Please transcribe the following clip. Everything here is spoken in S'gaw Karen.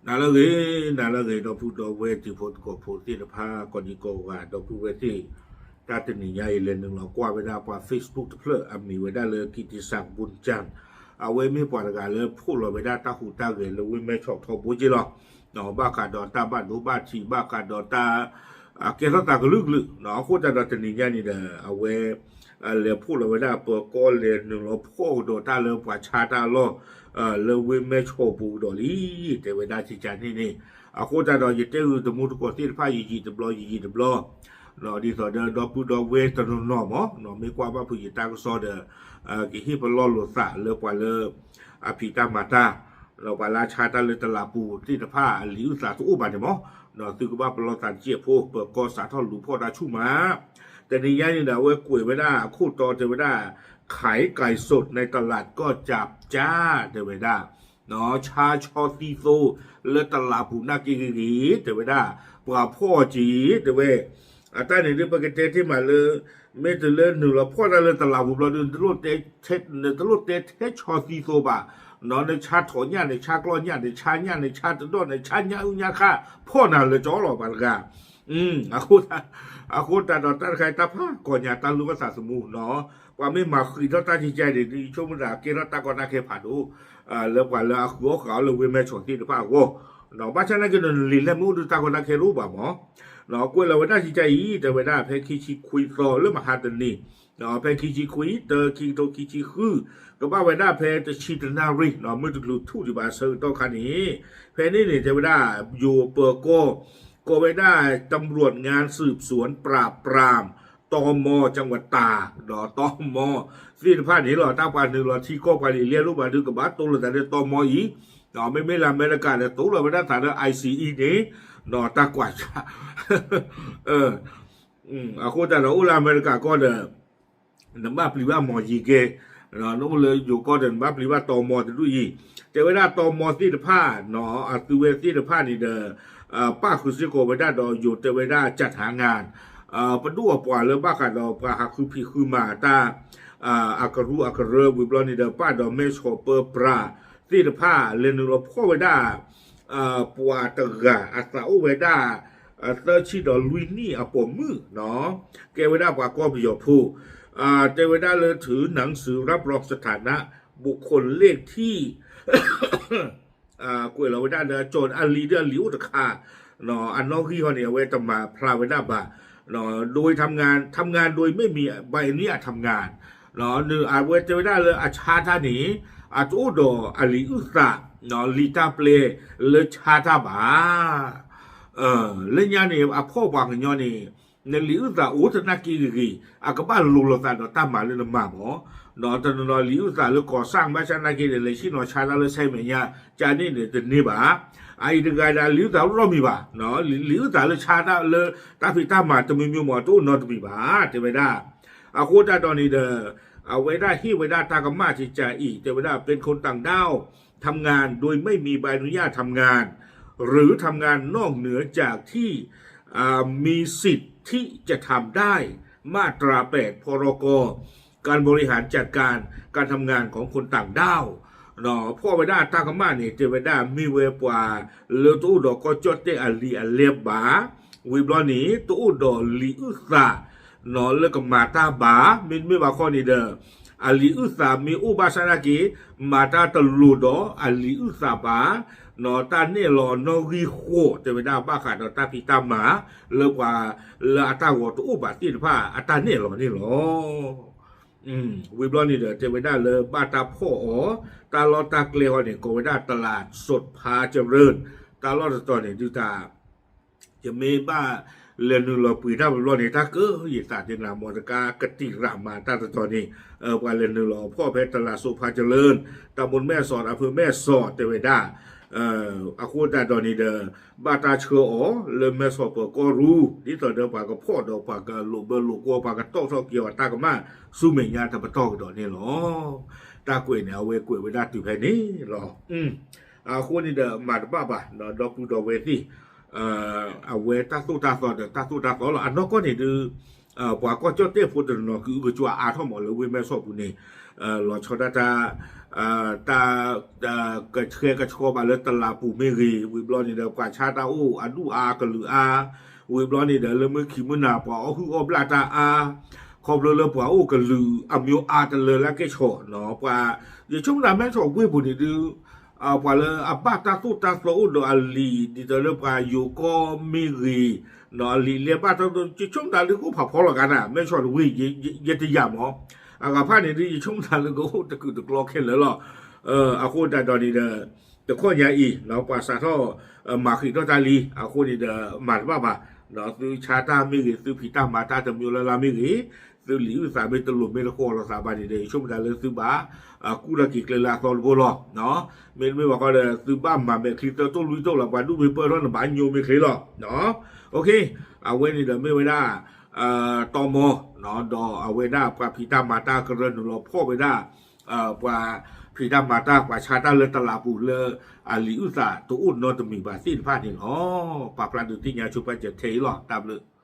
နၤလၢအဂ့ၤ, နၤလၢအဂ့ၤ ဒီပုၢ်ဒီဝဲၢ်တံၤဖိသကိးဖိသ့ၣ်တဖၣ် ကိးဒံကိးဂၤ ဒီပုၢ်ဝဲၢ်သ့ၣ်, တၢ်တနံၤညါအံၤ လဲၤနုာ်လီၤကွၢ်ဝဲဒၣ်ပှၤ Facebook တဖျၢၣ် အမံၤဝဲဒၣ်လၢ ကံၣ်တံစၣ် ဘုၣ်ကၠၣ်, အဝဲမ့ၢ်ပှၤတဂၤလၢဖှိၣ်လီၤဝဲဒၣ်တၢ်ဟူးတၢ်ဂဲၤလၢဝ့ၢ်မဲၢ်ဆီးထီဘိက့လီၤ. ဘၣ်ဃးဒီးတၢ်ဘၣ်ဒိဘၣ်ထံး ဘၣ်ဃးဒီးတၢ် ကဲထီၣ်သးကလုာ်ကလုာ်, အဃိသတးဒီးတနံၤညါန့ၣ်ဒီး အဝဲ လဲၤဖှိၣ်လီၤဝဲဒၣ်ပၢၤကီၢ် လဲၤနုာ်လီၤဖှီၣ်ကဒီးတၢ်လၢပှၤဆါတၢ်အလီၢ် လၢဝ့ၢ်မဲၢ်ဆီးပူၤကဒီးလံ, တဲဝဲဒၣ်ကကန့ၣ်န့ၣ်, အဃိသတးဒီးယတဲဂုာ်တံၤသကိးသ့ၣ်တဖၣ် ယယံာ်တဘျီ ယယံာ်တဘျီ, ဒ်သိးဒီးဒီပုၢ်ဒီဝဲၢ်တနီၤနီၤမး မ့ၢ်ကွၢ်ဘၣ်ဖုးယတၢ်ကစီၣ်ဒီး ကဟ့ၣ်ပလီၢ်လိာ်သးလၢပှၤလၢ အဖံးတၢ်မၤတၢ် ဒီးပှၤလၢအဆါတၢ်လၢတလးပူၤသ့ၣ်တဖၣ် အလံာ်အုၣ်သးတအိၣ်ဘၣ်န့ၣ်မး, သုကဘၣ်ပလီၢ်သးတစဲးဖိ ပၢၤကီၢ်စးထီၣ်လူၤဖှီၣ်တၢ်ဆူၣ်မး, တနံၤညါန့ၣ်ဒီး အဝဲကွဲးဝဲဒၣ်အခိၣ်တီတဲဝဲဒၣ် ขายไก่สดในตลาดก็จับจ้า တဲဝဲဒၣ် ဆါဆီသံသိ လၢတလးပူၤနာ်က့ဂ့ၤဂ့ၤ တဲဝဲဒၣ် ပှၤဖှီၣ်က့ၤ တဲဝဲ အတၢ်န့ၣ်ဒ်ပကတဲတ့ၢ်မးလၢ မ့ၢ်တုၤလၢနုာ်လီၤဖှီၣ်တၢ်လၢတလးပူၤဘျီဒုး နတလိၣ်တဲထဲဆီသံသိဘၣ်, နဆါထိးညၣ် နဆါကျီၢ်ညၣ် နဆါညၣ် နဆါတဒီၣ် နဆါညၣ်အုၣ်ညၣ်ခါ ဖှီၣ်နၤလၢကၠီလီၤပှၤတဂၤ, အဃိသတးဒီးတၢ်တခါအံၤတၢ်ဖးကီညါ တၢ်လိၣ်ဘၣ်သးသမူနီၤ, ပှၤမ့ၢ်မၤဃံးထီၣ်တၢ်ကကဲဒ် ယဆိကမိၣ်သးကဲထီၣ်တၢ်ကီတၢ်ခဲဖးဒိၣ် လၢပှၤလၢအဃုအီၣ်ဃုအီလၢဝ့ၢ်မဲၢ်ဆီးသ့ၣ်တဖၣ်အဂီၢ်, ဘၣ်ဆၣ်နာ်က့ဒီး နလံာ်လဲၢ်မ့ၢ်အိၣ်ဒီးတၢ်ကီတၢ်ခဲတအိၣ်ဘၣ်မး, ကွဲးလီၤဝဲဒၣ်ကကဲအံၤ တဲဝဲဒၣ် ဖဲခံဆံခွံသီလၢမဟါတနံၤ, ဖဲခံဆံခွံ တၢ ခံကထိခံဆံဃု ကဘၣ်ဝဲဒၣ်ဖဲတဆံတနၣ်ရံၣ် မုၢ်တချုးထူၣ်ဒံးဘၣ်အဆၢကတီၢ်ခါန့ၣ်, ဖဲန့ၣ်န့ၣ် တဲဝဲဒၣ် ယိၤပၢၤကီၢ် ကိးဝဲဒၣ် ตำรวจงานสืบสวนปราบปราม ตม จังหวัดตาก ဒီး ตม သ့ၣ်တဖၣ်န့ၣ်လီၤ တၢ်ပှၤနုာ်လီၤထံကီၢ်ပှၤလံာ်လဲၢ်လိၣ်ဘၣ်ဒုး ကဘၣ်တိလိာ်သးလၢ ตม အံၤ, မ့မ့ၢ်လၢအမဲရကၤဒီး တိလိာ်ဝဲဒၣ်သးလၢ ICE န့ၣ်, ဒီးတၢ်ကွၢ်ဆၣ် အဃိသတးဒီးအိၣ်လၢအမဲရကၤကီၢ်ဒီး နဘၣ်ပျံၤဘၣ်မီၤယံၤကဲ, နအိၣ်လၢယိၤကီၢ်ဒီး နဘၣ်ပျံၤဘၣ် ตม တဒူၣ်အံၤ, တဲဝဲဒၣ် ตม သ့ၣ်တဖၣ် အသုဝဲသ့ၣ်တဖၣ်န့ၣ်ဒီး ပၣ်ဃုာ်စ့ၢ်ကီးဝဲဒၣ်ဒီးယိၤတဲဝဲဒၣ် จัดหางาน ပဒိၣ်အပှၤလၢဘၣ်ဃးဒီးပှၤဟးဃုဖံးဃုမၤတၢ် အကရူၢ်အကရၢ ဝံၤဘျီန့ၣ်ဒီး ပၣ်ဒီးမဲၢ်ဆီးပၢပြးသ့ၣ်တဖၣ် လဲၤနုာ်လီၤဖှီၣ်ဝဲဒၣ် ပှၤတဂၤအသးအိၣ်ဝဲဒၣ် သၢဆံဒီးလွံၢ်နံၣ်အပိာ်မုၣ်နီၤ, ကဲဝဲဒၣ်ပှၤကီၢ်ပယီၤဖိ, တဲဝဲဒၣ်လၢ ถือหนังสือรับรองสถานะบุคคลเลขที่ ကွဲးလီၤဝဲဒၣ်လၢ ကၠီၤအလံၤဒီးအလံၤအိၣ်တခါ, အနီၣ်ဂံၢ်ဟီန့ၣ် အဝဲတမၤဖျါဝဲဒၣ်ဘၣ်, โดยทำงาน ทำงานโดยไม่มีใบอนุญาตทำงาน အဝဲတဲဝဲဒၣ်လၢအဆါတၢ်န့ၣ် အတအိၣ်ဒီးအလံာ်အုၣ်သး လံာ်တၢ်ပျဲလၢဆါတၢ်ဘၣ် လၢညါန့ၣ် အဖှီၣ်ပှၤကညီန့ၣ် နလံာ်အုၣ်သးအိၣ်တနာ်က့ဂ့ၤဂ့ၤ အကဘၣ်လိၤလိာ်သးဒီးတၢ်မၤလၢနမၤမး, ဒီးတနီၤနီၤလံာ်အုၣ်သးလၢကီၢ်စၣ် ဘၣ်ဆၣ်နာ်က့ဒီး လဲၤဆ့ၣ်နီၤဆါတၢ်လၢဆဲမဲာ်ညါ ကန့ၣ်န့ၣ်တန့ၢ်ဘၣ်, အအံၤတဂၤဒီးလံာ်အုၣ်သးတအိၣ်နီတမံၤဘၣ်, လံာ်အုၣ်သးလၢဆါတၢ်လၢတၢ်ဖံးတၢ်မၤတမံၤမံၤမး တအိၣ်နီတမံၤဘၣ် တဲဝဲဒၣ် အဃိသတးဒီးန့ၣ်ဒီး အဝဲဒၣ်ဟ့ၣ်ဝဲဒၣ်တၢ်ကမၣ်ကကးအံၤ တဲဝဲဒၣ် เป็นคนต่างด้าว ทำงานโดยไม่มีใบอนุญาตทำงาน หรือทำงานนอกเหนือจากที่มีสิทธิ์ที่จะทำได้ มาตราแปด พ.ร.ก การบริหารจัดการการทำงานของคนต่างด้าว ဖှီၣ်ဝဲဒၣ်တၢ်ကမၣ်န့ၣ် တဲဝဲဒၣ်မ့ၢ်ဝဲပှၤလၢတအိၣ်ဒီးကီၢ်ကၠီၣ်တဲၣ်အလံာ်အလဲၢ်ဘၣ်, ဝံၤဘျီန့ၣ် တအိၣ်ဒီးလံာ်အုၣ်သး လၢကမၤတၢ်ဘၣ်, မ့တမ့ၢ်ဘၣ်ခီန့ၣ်ဒီး အလံာ်အုၣ်သးမ့ၢ်အိၣ်ဘၣ်ဆၣ်နာ်က့ မၤတၢ်တလိၤဒီးအလံာ်အုၣ်သးဘၣ်, တၢ်နဲၣ်လီၤနီၣ်ဂံၢ်ဃိး တဲဝဲဒၣ်ဘၣ်ဃးဒီးတၢ်ဖံးတၢ်မၤ လၢပှၤလၢအတၢ်ဂီၤတအိၣ်ဘၣ်သ့ၣ်တဖၣ် အတၢ်နဲၣ်လီၤန့ၣ်လီၤ. ဝံၤဘျီန့ၣ်ဒီး တဲဝဲဒၣ်လၢဘၣ်တၢ်ဖှီၣ်အီၤ တၢ်လီၢ်တၢ်ကျဲဃီန့ၣ် ကိးဝဲဒၣ် ตลาดสดพาเจริญ တၢ်လီၢ်တတီၤန့ၣ် ဒုးတၢ် ယမ့ၢ်ဘၣ်လဲၤနုာ်လီၤပှ့ၤတၢ်ဘျီန့ၣ် တၢ်ကယဲၢ်သးတနၤ မီတကါကတံာ်ရးမၤတၢ်တတီၤန့ၣ် ပှၤလဲၤနုာ်လီၤဖှီၣ်ဖဲ ตลาดสดพาเจริญ ตำบลแม่สอด อำเภอแม่สอด တဲဝဲဒၣ် အဃိသတးဒီးန့ၣ်ဒီး ဘၣ်တၢ်ဆှၢအီၤလၢမဲၢ်ဆီးပၢၤကီၢ်ရူၢ် ဒ်သိးဒီးပှၤကဖှီၣ်ဒီးပှၤကလိာ်ဘၢလိာ်ကွီၢ် ပှၤကတီၢ်ထီၣ်က့ၤအီၤတၢ်ကမၣ်ဆူမဲာ်ညါတပတီၢ်ကဒီးန့ၣ်လီၤ. တၢ်ကွဲးန့ၣ် အဝဲကွဲးဝဲဒၣ်တုၤဖဲန့ၣ်လီၤ. အဃိန့ၣ်ဒီးမၤတဘၣ်ဘၣ် ဒီပုၢ်ဒီဝဲၢ်သ့ၣ် အဝဲတၢ်သိၣ်တၢ်သီဒီးတၢ်သိၣ်တၢ်သီလီၤ. အနီၢ်ကီၢ်န့ၣ်ဒုး ပှၤကီၢ်ကၠီၣ်တဲၣ်ဖိတနီၤနီၤ ကအုကကွၢ်အါထီၣ်မးလၢဝ့ၢ်မဲၢ်ဆီးပူၤန့ၣ်, လီၤဆီဒၣ်တၢ် တၢ် ကဆှဲကဆှီဘၣ်လၢတလးပူၤမ့ၢ်ဂ့ၤ, ဝံၤဘျီန့ၣ်ဒီး ပှၤဆါတၢ်အိၣ်အဒူၣ်အါကလုာ်အါ, ဝံၤဘျီန့ၣ်ဒီး လၢမုၢ်ခံမုၢ်နၤ ပှၤအီၣ်ဟုၣ်အီၣ်ဘျၣ်တၢ်အါ, ခီဖျိလၢပှၤအိၣ်ကလုာ်အမံၤအါတလၢလၢကဲၣ်ဆိးနီၤ, ပှၤ ယဆိကမိၣ်သးမဲၢ်ဆီးဝ့ၢ်ပူၤန့ၣ်ဒုး ပှၤလၢအဘၣ်တၢ်သိၣ်တၢ်သီအိၣ်ဒီးအလံာ် ဒ်သိးလၢပှၤယိၤကီၢ်မ့ၢ်ဂ့ၤ, အလံာ်လဲၤဘၣ်တၢ်သိၣ် ယဆိကမိၣ်သးလၢကအိၣ်ဖးဖီလီၤဂၤနၤ မဲၢ်ဆီးတဝ့ၢ် ယတယာ်မး, အဂၤဖၣ်န့ၣ်ဒုး ယဆိကမိၣ်သးလၢကအိၣ်တကုာ်တကျီခဲလၢာ်လီၤ. အဃိသတးဒီးန့ၣ်ဒီး တခီညါအံၤ ပှၤစးထီၣ် မၤဃံးထီၣ်တၢ်လံ အဃိန့ၣ်ဒီး မၤတဘၣ်ဘၣ်, သုဆါတၢ်မ့ၢ်ဂ့ၤ သုဖံးတၢ်မၤတၢ်တမံၤလၢ်လၢ်မ့ၢ်ဂ့ၤ, သုလံာ်အုၣ်သးမ့ၢ်တလိၤမ့ၢ်တဃီလိာ်သးဘၣ်န့ၣ်ဒီး ယဆိကမိၣ်သးလၢသုဘၣ် ကူၣ်ထီၣ်က့ၤကျဲလၢအသီတဘိလီၤ. မ့တမ့ၢ်ဘၣ်ဃီဒီး သုဘၣ်မၤမဲာ်ချံသၢတိၢ်လွံၢ်တိၢ်လီၤ ပှၤဒူၣ်မ့ၢ်ပၢၢ်ထီၣ်န့ၣ် ဘၣ်ညိမ့ၢ်ချ့လီၤ. အဝဲန့ၣ်ဒီးမ့ၢ်ဝဲဒၣ် တီမီ ဒီးအဝဲဒၣ်ပှၤဖံးတၢ်မၤတၢ်ကရၢနုာ်လီၤဖီၣ်ဝဲဒၣ် ပှၤဖံးတၢ်မၤတၢ် ပှၤဆါတၢ်လၢတလးပူၤလၢ အလံာ်အုၣ်သးတအိၣ်နီတမံၤဘၣ်သ့ၣ်တဖၣ်န့ၣ်လီၤ. ပာ်ဖျါဒုးသ့ၣ်ညါဆိပာ်စၢၤထဲအံၤလီၤ. တၢ်ဘျုး